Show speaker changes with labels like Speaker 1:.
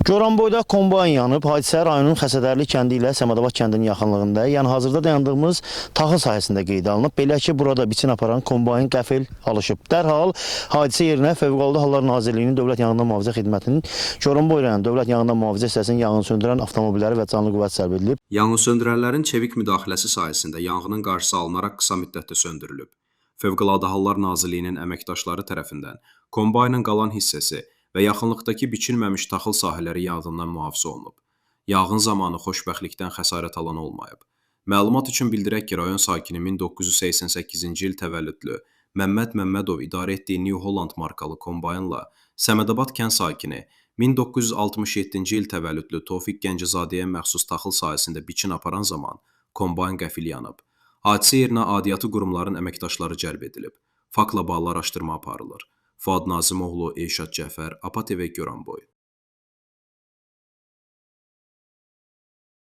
Speaker 1: Goranboyda kombayn yanıb. Hadisə rayonun Xəsədərli kəndi ilə Səmədabad kəndinin yaxınlığında, yəni hazırda dayandığımız taxıl sahəsində qeydə alınıb. Belə ki, burada biçin aparan kombayn qəfil alışıb. Dərhal hadisə yerinə Fövqəladə Hallar Nazirliyinin Dövlət Yanğından Mühafizə Xidmətinin Goranboy rayon Dövlət Yanğından Mühafizə hissəsinin yanğın söndürən avtomobilləri və canlı qüvvət cəlb edilib.
Speaker 2: Yanğınsöndürənlərin çevik müdaxiləsi sayəsində yanğının qarşısı alınaraq qısa müddətdə söndürülüb. Fövqəladə Hallar Nazirliyinin əməkdaşları tərəfindən kombaynın qalan hissəsi və yaxınlıqdakı biçilməmiş taxıl sahələri yanğından mühafizə olunub. Yanğın zamanı xoşbəxtlikdən xəsarət alan olmayıb. Məlumat üçün bildirək ki, rayon sakini 1988-ci il təvəllüdlü Məmməd Məmmədov idarə etdiyi New Holland markalı kombaynla Səmədabad kənd sakini 1967-ci il təvəllüdlü Tofiq Gəncəzadəyə məxsus taxıl sahəsində biçin aparan zaman kombayn qəfil yanıb. Hadisə yerinə aidiyyatı qurumların əməkdaşları cəlb edilib. Faktla bağlı araşdırma aparılır. Fuad Nazımoğlu, Elşad Cəfər, APA TV Goranboy.